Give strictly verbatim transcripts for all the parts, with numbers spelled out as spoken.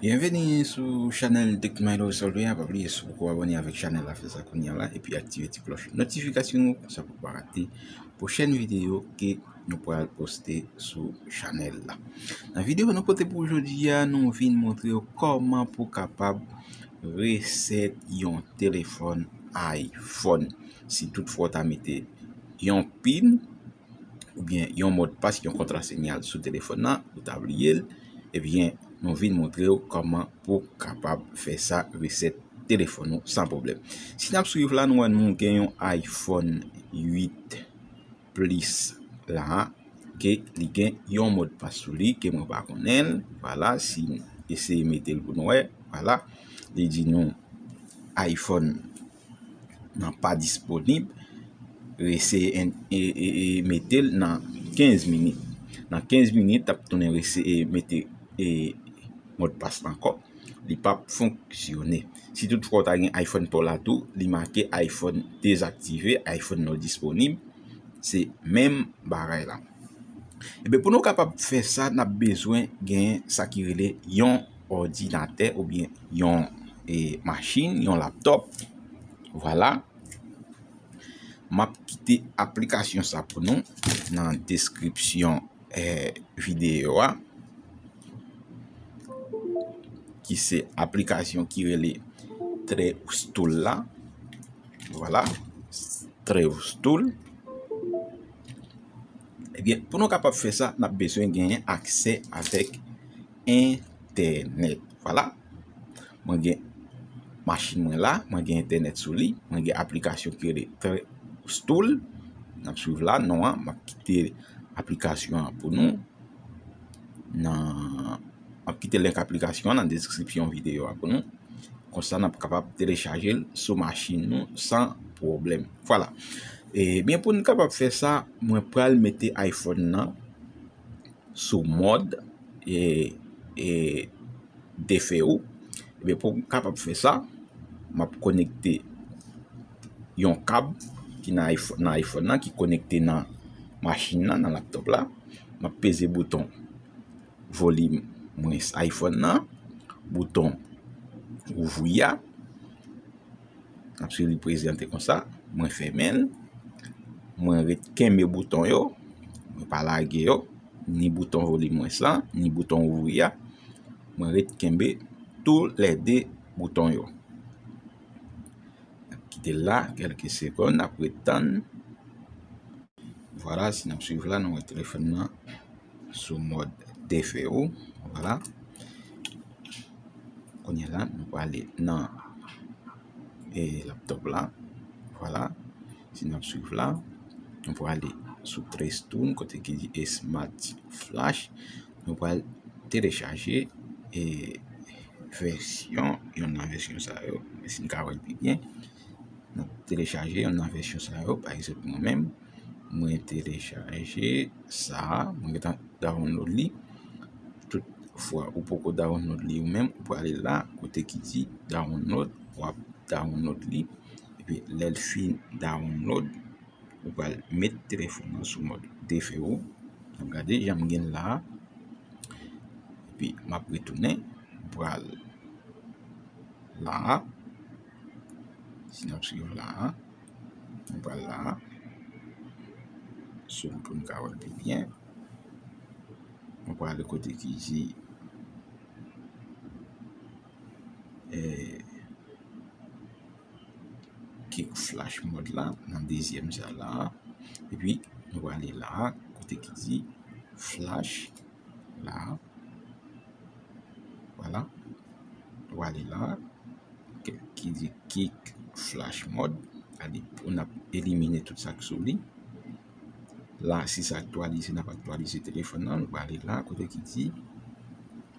Byenveni sou chanèl Tech Milo Solvay a. Pa bliye, si w poko abòne avèk chanèl la, fè sa kounye a la, epi aktive ti klòch notifikasyon nou, konsa pou w pa rate pwochèn videyo ke nou pral poste sou chanèl la. Nan videyo nou pote pou jodi a, nou vin montre w kòman pou w kapab resèt yon telefòn iPhone. Si toutfwa w ta mete yon pin, oubyen yon modpas, yon kontra sinyal sou telefòn nan, ou ta bliye l, ebyen, nou vin montre w kòman pou w kapab fè sa, resèt telefòn ou san pwoblèm. Si n ap swiv la, nou wè nou gen yon iPhone uit Plus la, ke li gen yon modpas sou li, ke mwen pa konnen l. Vwala, si n eseye mete l pou nou wè, vwala, li di nou iPhone nan pa disponib, reseye en-, e, e, e mete l nan kenz minit. Nan kenz minit, l ap tounen reseye mete, e, modpas la ankò. Li p ap fonksyone. Si toutfwa w ta gen iPhone pa w la tou, li make iPhone dezaktive, iPhone non disponib, se menm bagay la. Ebyen, pou nou kapab fè sa, n ap bezwen gen sa ki rele yon òdinatè oubyen yon, e, machin, yon laptòp. Vwala. M ap kite aplikasyon sa pou nou nan deskripsyon, e, videyo a, ki se aplikasyon ki rele Trev Tool la. Vwala, Trev Tool. Ebyen, pou nou kapab fè sa, n ap bezwen genyen aksè avèk entènèt. Vwala. Mwen gen machin mwen la, mwen gen entènèt sou li, mwen gen aplikasyon ki rele Trev Tool. N ap swiv la, non an, m ap kite aplikasyon an pou nou. Nan, m ap kite link aplikasyon an nan deskripsyon videyo a pou nou. Konsa, n ap kapab telechaje l sou machin nou san pwoblèm. Vwala. Ebyen, pou n kapab fè sa, mwen pral mete iPhone nan sou mòd, e, e, defe ou. Ebyen, pou m kapab fè sa, m ap konekte yon kab ki nan iPhone, nan iPhone nan, ki konekte nan machin nan, nan laptòp la. M ap peze bouton volim mwen iPhone nan, bouton ouvri a. N ap swiv li prezante konsa. Mwen fèmen l. Mwen ret kenbe bouton yo. Mwen pa lage yo. Ni bouton volim mwen sa, ni bouton ouvri a. Mwen ret kenbe toulède bouton yo. N ap kite l la kèlke segonn, n ap ret tann. Vwala, si n ap swiv la, nou wè telefòn nan sou mòd defe ou. Vwala. Kounye a la, nou prale nan, e, laptòp la. Vwala. Si n ap swiv la, nou prale sou Trev Tool, kote ki di Smart Flash. Nou pral telechaje, e, vèsyon, yonn nan vèsyon sa yo. Men si n ka wè l pi byen. N ap telechaje yonn nan vèsyon sa yo. Pa egzanp, mwen menm, mwen telechaje sa a, mwen gentan download li. Tout fwa ou poko download li ou menm, ou prale la, kote ki di download, w ap download li. Epi, lè l fin download, ou pral met telefòn nan sou mòd defe ou. N ap gade jan m gen l la a. Epi, m ap retounen. M pral la a. Si n ap swiv la a. M pral la a. Sou pou n ka wè l pi byen. M pral kote ki di, e, Kick Flash Mode la, nan dezyèm sa la. Epi, nou prale la, kote ki di Flash la. Vwala. Nou prale la, ki, ki di Kick Flash Mode. Gade, pou n ap elimine tout sa k sou li. La, si sa aktyalize, n ap aktyalize telefòn nan. Nou prale la, kote ki di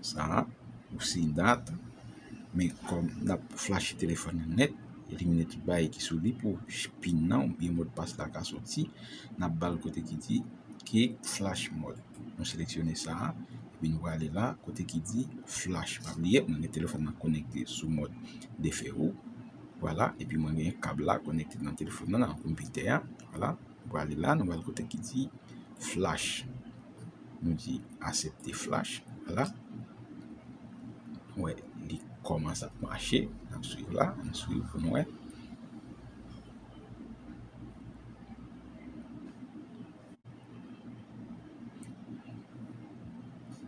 sa, ou si dat. Men kòm n ap flache telefòn nan nèt, elimine tout bagay ki sou li pou pin nan oubyen modpas la ka soti, n ap ba l kote ki di Kick Flash Mode. Nou seleksyone sa, epi nou prale la, kote ki di Flash. Pa bliye, mwen gen telefòn nan konekte sou mòd defe ou. Vwala, epi mwen gen kab la konekte nan telefòn nan, nan konpitè a. Vwala. Nou prale la, nou prale kote ki di Flash. Nou di aksepte Flash. Vwala. Wè, li kòmanse ap mache. N ap swiv la, n ap swiv pou nou wè.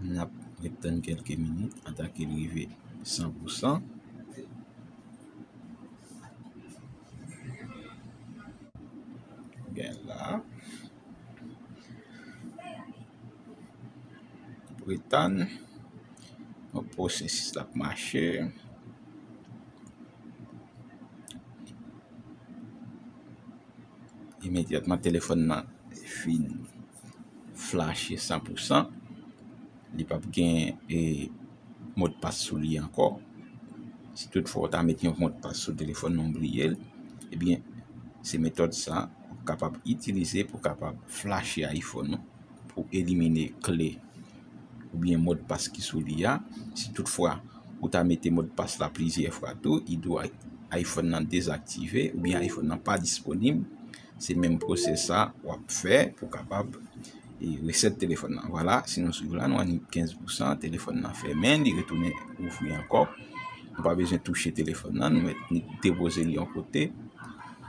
N ap ret tann kèlke minit antan ke l rive san pou san. Gen la. Pou ret tann. Donk, pwosesis la ap mache. Imedyatman telefòn nan fin flache san pou san, li p ap gen, e, modpas sou li ankò. Si toutfwa w ta met yon modpas sou telefòn nan, w bliye l, ebyen, se metòd sa w kapab itilize pou kapab flache iPhone ou, pou elimine kle oubyen modpas ki sou li a. Si toutfwa ou ta mete modpas la plizyè fwa tou, li dwe iPhone nan dezaktive oubyen iPhone nan pa disponib. Se menm pwosè sa w ap fè pou kapab, e, resèt telefòn nan. Vwala, si nou swiv la, nou wè ni kenz pou san, telefòn nan fèmen, li retounen ouvri ankò. Nou pa bezwen touche telefòn nan, nou mèt ni depoze li yon kote.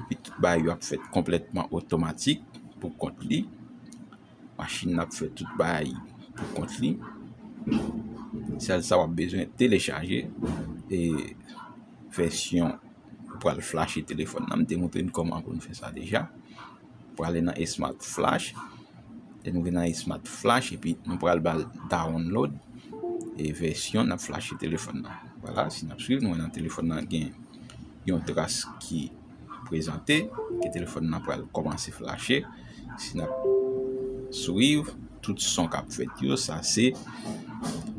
Epi tout bagay yo ap fèt konplètman otomatik pou kont li. Machin nan ap fè tout bagay pou kont li. Sèl sa w ap bezwen telechaje, e, vèsyon ou pral flache telefòn nan. M te montre n kòman pou n fè sa deja. Prale nan Smart Flash. Lè nou vin nan Smart Flash, epi nou pral ba l download, e, vèsyon n ap flache telefòn nan. Vwala, si n ap swiv, nou wè nan telefòn nan gen yon tras ki prezante, ke telefòn nan pral kòmanse flache. Si n ap swiv, tout son k ap fèt yo, sa se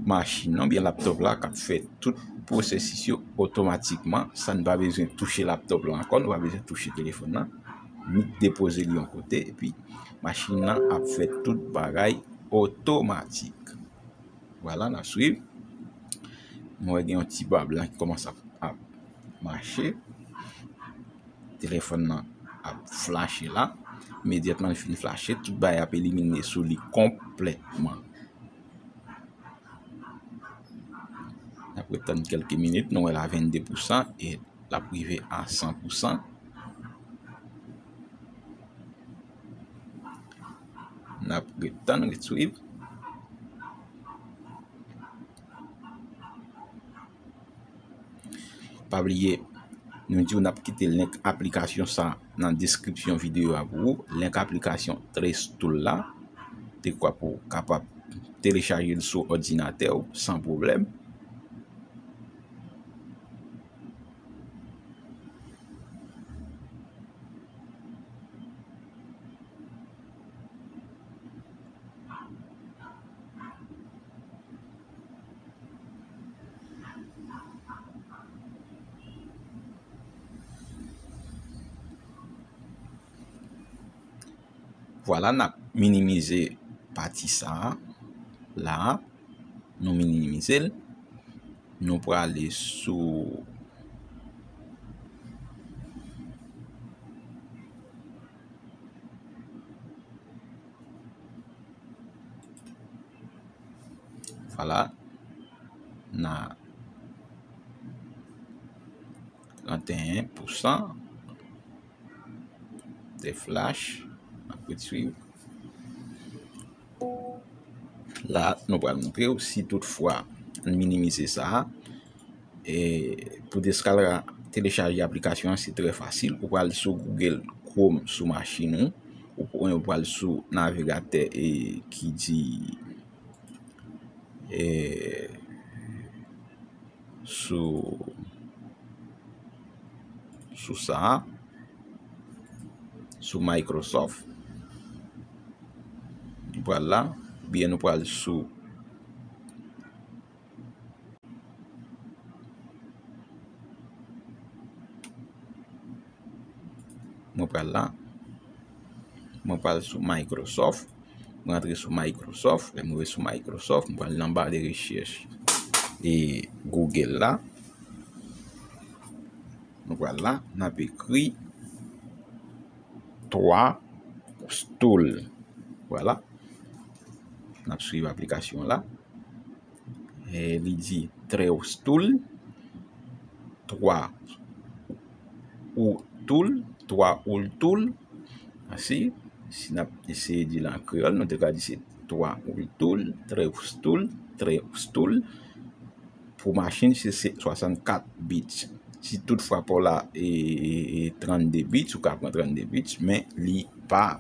machin nan oubyen laptòp la k ap fè tout pwosesis yo otomatikman, san n pa bezwen touche laptòp la ankò, nou pa bezwen touche telefòn nan, ni depoze li yon kote, epi machin nan ap fè tout bagay otomatik. Vwala, n ap swiv. Nou wè gen yon ti ba blan ki kòmanse ap, ap mache. Telefòn nan ap flache la. Imedyatman li fin flache, tout bagay ap elimine sou li konplètman. N ap ret tann kèlke minit, nou wè la vennde pou san e l ap rive a san pou san. N ap ret tann, ret swiv. Pa bliye, nou di w n ap kite link aplikasyon sa nan deskripsyon videyo a pou ou. Link aplikasyon Trace Tool la, dekwa pou w kapab telechaje l sou òdinatè w san pwoblèm. Vwala, n ap minimize pati sa a la. Nou minimize l. Nou prale sou, vwala, n a trannteyen pou san. Te flash, n ap ret swiv. La, nou pral montre w si toutfwa n minimize sa a. E pou deskalga, telechaje aplikasyon an, se trè fasil. Ou pral sou Google Chrome sou machin ou, ou, ou pral sou navigatè, e, ki di, e, sou, sou sa a, sou Microsoft. Nou pral la, oubyen nou pral sou, mwen pral la, mwen pral sou Microsoft. Mwen antre sou Microsoft. Lè mwen rive sou Microsoft, mwen pral nan ba de rechèch e Google la. Mwen pral la, n ap ekri Trace Tool. Vwala. N ap swiv aplikasyon la. E li di, Treustul, twa Ultul, twa Ultul. Asi, si n ap eseye di l an kreyòl, nou te ka di se twa Ultul, Treustul, Treustul. Pou machin, se, se swasannkat bits. Si toutfwa pa w la e, e, e trannde bits, ou ka pran trannde bits, men li pa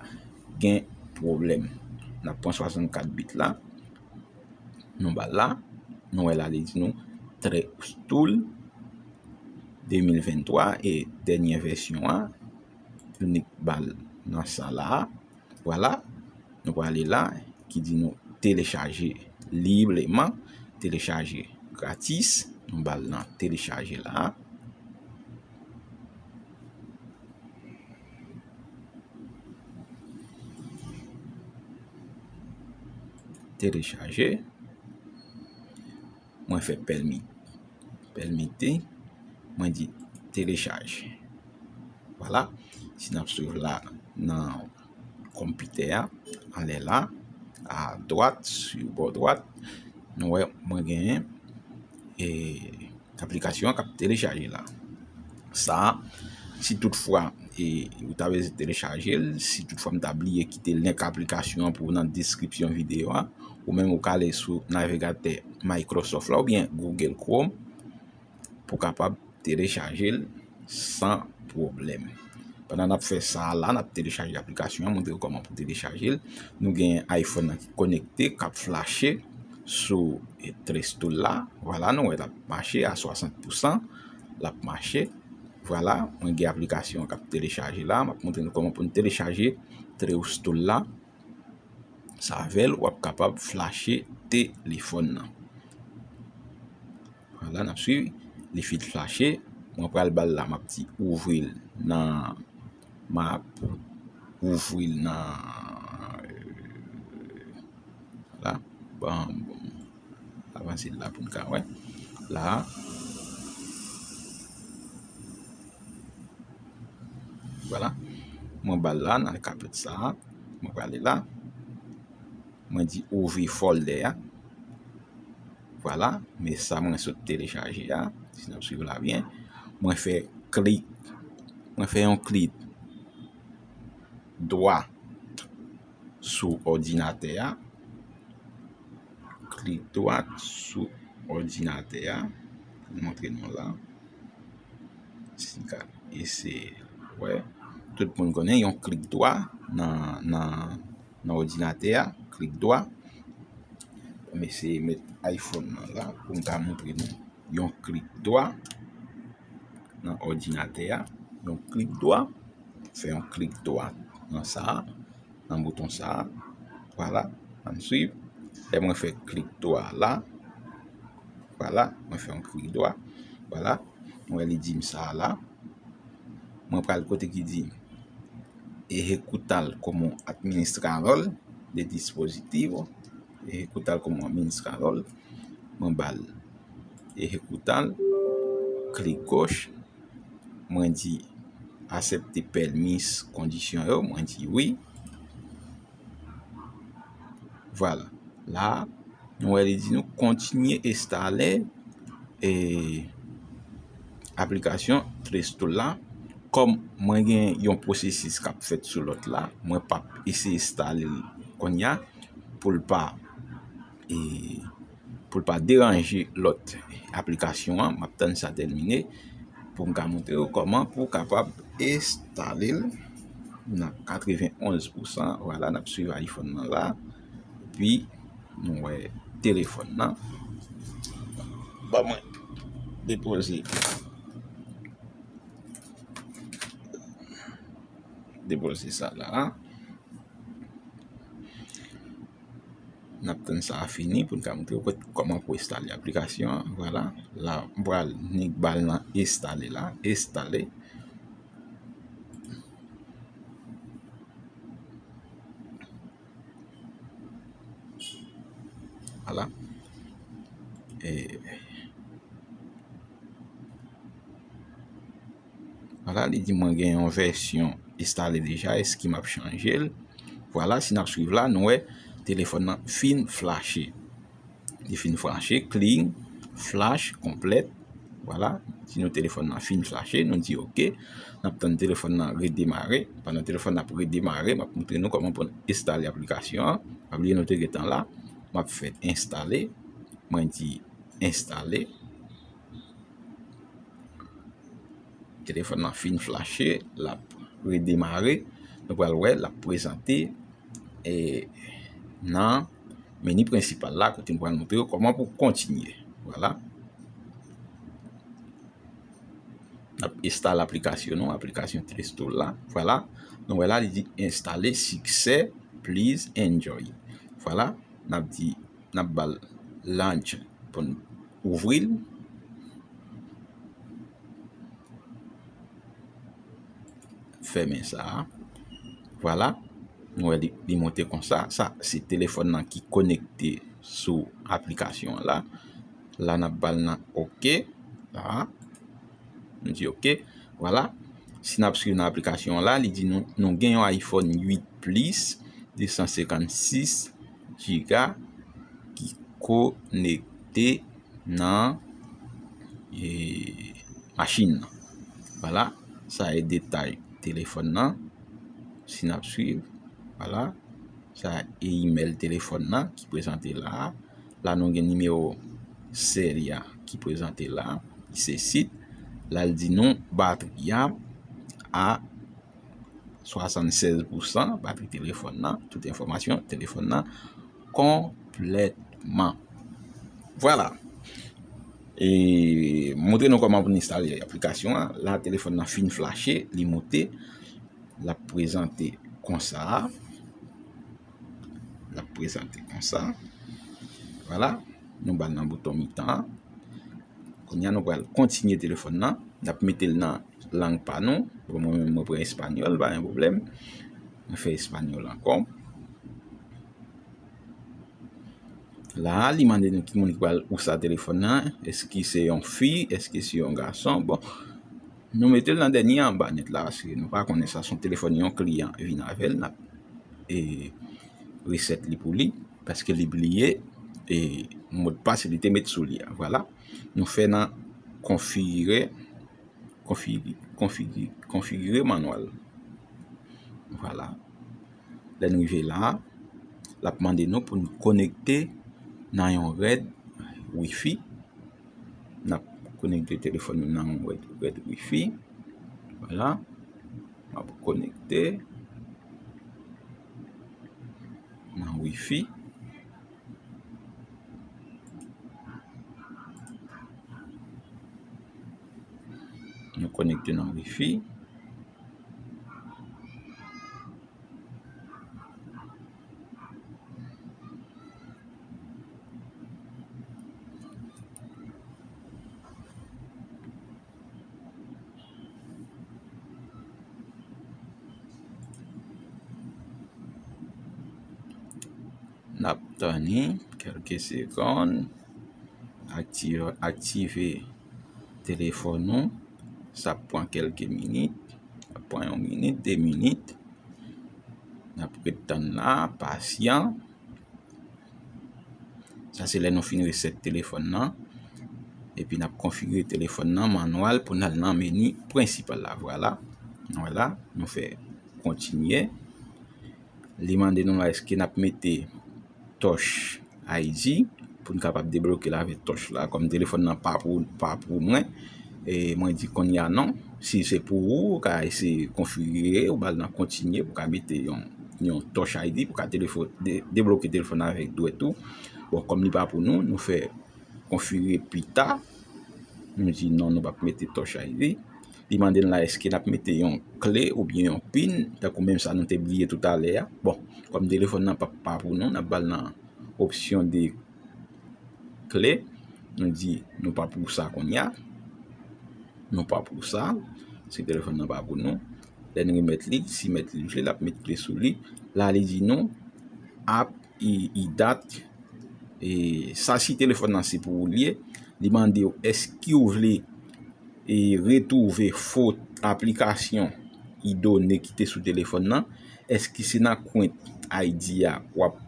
gen pwoblèm. N ap pran swasannkat bits la. Nou ba l la. Nou wè la, li di nou Treustul de mil venntwa e dènye vèsyon an. Nou nik ba l nan sa la. Vwala. Nou prale la, ki di nou telechaje libreman, telechaje gratis. Nou ba l nan telechaje la. Telechaje. Mwen fè pèmi. Pèmèt mwen di telechaje. Vwala. Si n ap swiv la nan konpitè a, anlè la, a dwat, sou bò dwat, nou wè mwen genyen, e, aplikasyon an k ap telechaje la. Sa, si toutfwa, e, ou ta bezwen telechaje l, si toutfwa m ta bliye kite link aplikasyon an pou w nan deskripsyon videyo a, ou menm ou ka ale sou navigatè Microsoft la oubyen Google Chrome pou w kapab telechaje l san pwoblèm. Pandan n ap fè sa a la, n ap telechaje aplikasyon an, montre w kòman pou telechaje l. Nou gen iPhone nan ki konekte, k ap flache sou, e, Treustul la. Vwala, nou wè l ap mache a swasant pousan. L ap mache. Vwala, mwen gen aplikasyon an k ap telechaje la. M ap montre nou kòman pou n telechaje Treustul la. Sa avè l, w ap kapab flache telefòn nan. Vwala, n ap swiv. Li fin flache. Mwen pral ba l la, m ap di ouvri l nan, m ap ouvri l nan, vwala. Bon, bon. Avanse l la pou n ka wè. La. Vwala. Mwen ba l la nan kapèt sa a. Mwen prale la. Mwen di ouvri folder a. Vwala. Men sa mwen sot telechaje a. Si n ap swiv la byen. Mwen fè klik. Mwen fè yon klik dwat sou òdinatè a. Klik dwat sou òdinatè a. Montre nou la. Si n ka eseye wè. Tout moun konnen yon klik dwa nan, nan, nan òdinatè a. Klik dwa. M eseye met iPhone nan la pou m ka montre nou. Yon klik dwa nan òdinatè a. Yon klik dwa. Fè yon klik dwa nan sa a. Nan bouton sa a. Vwala, ann swiv. Lè mwen fè klik dwa la. Vwala, mwen fè yon klik dwa. Vwala, mwen li di m sa a la. Mwen pral kote ki di ejecutar como administrador de dispositivo. Ejecutar como administrador. Mwen ba l ejecutar. Klik goch. Mwen di aksepte pèmis kondisyon yo. Mwen di wi. Vwala. La, nou wè li di nou kontinye enstale, e, aplikasyon Treustul la. Kòm mwen gen yon pwosesis k ap fèt sou lòt la, mwen p ap eseye enstale l kounye a pou l pa, e, pou l pa deranje lòt aplikasyon an. M ap tann sa tèmine pou m ka montre w kòman pou w kapab enstale l nan katrevenonz pousan. Vwala, n ap swiv iPhone nan la. Epi, nou wè telefòn nan. Ban mwen depoze. Depoze sa la. N ap tann sa a fini pou n ka montre w kòman pou enstale aplikasyon an. Vwala, la, m pral nik ba l nan enstale la. Enstale. Vwala. E, Vwala, li di mwen gen yon vèsyon enstale deja, èske m ap chanje l? Vwala, si n ap swiv la, nou wè telefòn nan fin flache. Li fin flache, clean, flash konplèt. Vwala, di nou telefòn nan fin flache, nou di oke. N ap tann telefòn nan redemare. Pandan telefòn nan ap redemare, m ap montre nou kòman pou n enstale aplikasyon an. Pa bliye nou te gentan la. M ap fè enstale. Mwen di enstale. Telefòn nan fin flache, l ap redemare. Nou pral wè, l ap prezante e nan meni prensipal la, kote m pral montre w kòman pou kontinye. Vwala. N ap enstale aplikasyon nou, aplikasyon Play Store la. Vwala. Nou wè la, li di enstale siksè, please enjoy. Vwala. N ap di, n ap ba l launch pou n ouvri l. Fèmen sa a. Vwala. Nou wè li, li monte konsa. Sa, se telefòn nan ki konekte sou aplikasyon an la. La, n ap ba l nan oke. La. Nou di oke. Vwala. Si n ap swiv nan aplikasyon an la, li di nou, nou gen yon iPhone uit Plus, de san senkannsis giga ki konekte nan, e, machin nan. Vwala, sa e detay telefòn nan. Si n ap swiv, vwala, sa e imèl telefòn nan ki prezante la a. La nou gen nimewo seri a ki prezante la a. Li se sit. La l di nou batri a a swasannsèz pousan, batri telefòn nan, tout enfòmasyon telefòn nan konplètman. Vwala. E montre nou kòman pou n enstale aplikasyon an. La, telefòn nan fin flache, li moute. L ap prezante konsa. L ap prezante konsa. Vwala. Nou ba l nan bouton mitan an. Kounye a, nou pral kontinye telefòn nan. N ap mete l nan lang pa nou. Bon, mwen menm, mwen pran espanyòl, pa gen pwoblèm. Mwen fè espanyòl ankò. La a, li mande nou ki moun ki pral usa telefòn nan. Èske se yon fi? Èske se yon gason? Bon, nou mete l nan dènye anba nèt la, paske nou pa konnen sa se yon telefòn yon kliyan vin avè l, n ap, e, resèt li pou li, paske li bliye, e, modpas li te met sou li a. Vwala, nou fè nan konfigire, konfigi-, konfigi-, konfigire manwal. Vwala. Lè n rive la a, l ap mande nou pou n konekte nan yon rèd wifi. N ap konekte telefòn nou nan yon rèd, rèd wifi. Vwala. M ap konekte nan wifi. Nou konekte nan wifi. N ap tann kèlke segonn. Aktive, aktive telefòn nou. Sa ap pran kèlke minit. Sa ap pran yon minit, de minit. N ap ret tann la, pasyan. Sa se lè nou fin resèt telefòn nan. Epi n ap konfigire telefòn nan manwal pou n al nan meni prensipal la. Vwala. Vwala. Nou fè kontinye. Li mande nou la èske n ap mete Touch I D pou n kapab debloke l avèk touch la. Kòm telefòn nan pa pou, pa pou mwen, e mwen di kounye a non. Si se pou ou, ou ka eseye konfigire, ou ba l nan kontinye, pou ka mete yon, yon Touch I D, pou ka telefòn, de-, debloke telefòn nan avèk dwèt ou. Bon, kòm li pa pou nou, nou fè konfigire pita. Nou di non, nou p ap mete Touch I D. Li mande n la èske n ap mete yon kle oubyen yon pin, tankou menm sa nou te bliye toutalè a. Bon, kòm telefòn nan p ap pa pou nou, n ap ba l nan opsyon de kle. Nou di nou pa pou sa kounye a. Nou pa pou sa. Si telefòn nan pa pou nou. Lè n remèt li, si mèt li vle, l ap met kle sou li. La, li di nou, ap i, i dat. E sa, si telefòn nan se pou ou l ye, li mande w, èske w vle, e, retwouve fo-, aplikasyon, e, done ki te sou telefòn nan? Èske se nan kwent I D a w ap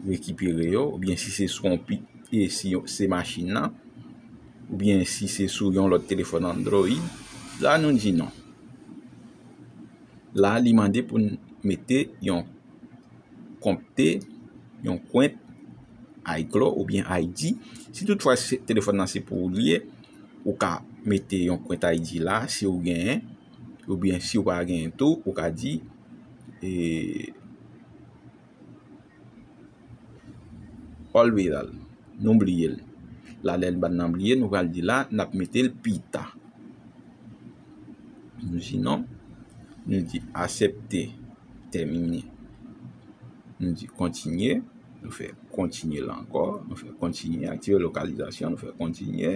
rekipere yo, oubyen si se sou yon pi-, e, si yo, se machin nan, oubyen si se sou yon lòt telefòn Android, la nou di non. La, li mande pou n mete yon konte, yon kwent iCloud oubyen I D. Si toutfwa se, telefòn nan se pou ou li ye, ou ka mete yon kwent I D la, si ou genyen, oubyen si ou pa genyen tou, ou ka di, e, Olvidar, nou bliye l. La, lè n ban nan bliye, nou pral di la, n ap mete l pita. Nou di non. Nou di aksepte, tèmine. Nou di kontinye. Nou fè kontinye la ankò. Nou fè kontinye, aktive lokalizasyon. Nou fè kontinye.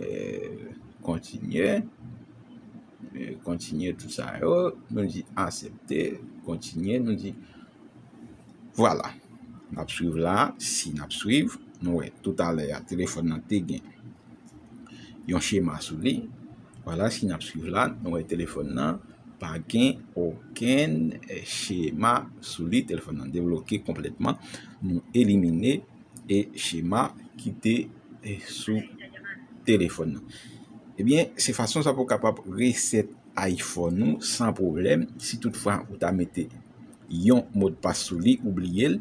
Eh, kontinye. Eh, kontinye tout sa yo. Nou di aksepte, kontinye. Nou di vwala. N ap swiv la. Si n ap swiv, nou wè toutalè a, telefòn nan te gen yon chema sou li. Vwala, si n ap swiv la, nou wè telefòn nan pa gen okenn, eh, chema sou li. Telefòn nan debloke konplètman. Nou elimine, eh, chema ki te, eh, sou telefòn nan. Ebyen, se fason sa pou w kapab resèt iPhone ou san pwoblèm. Si toutfwa ou ta mete yon modpas sou li, ou bliye l,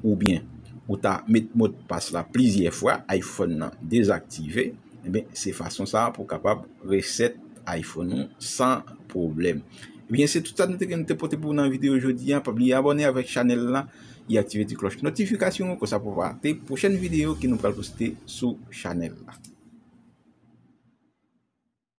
oubyen ou ta met modpas la plizyè fwa, iPhone nan dezaktive, ebyen, se fason sa pou w kapab resèt iPhone ou san pwoblèm. Ebyen, se tout sa nou te gen nou te pote pou w nan videyo jodi a. Pa bliye abòne avèk chanèl la e aktive ti klòch notifikasyon an, konsa pou w pa rate pwochèn videyo ke nou pral poste sou chanèl la.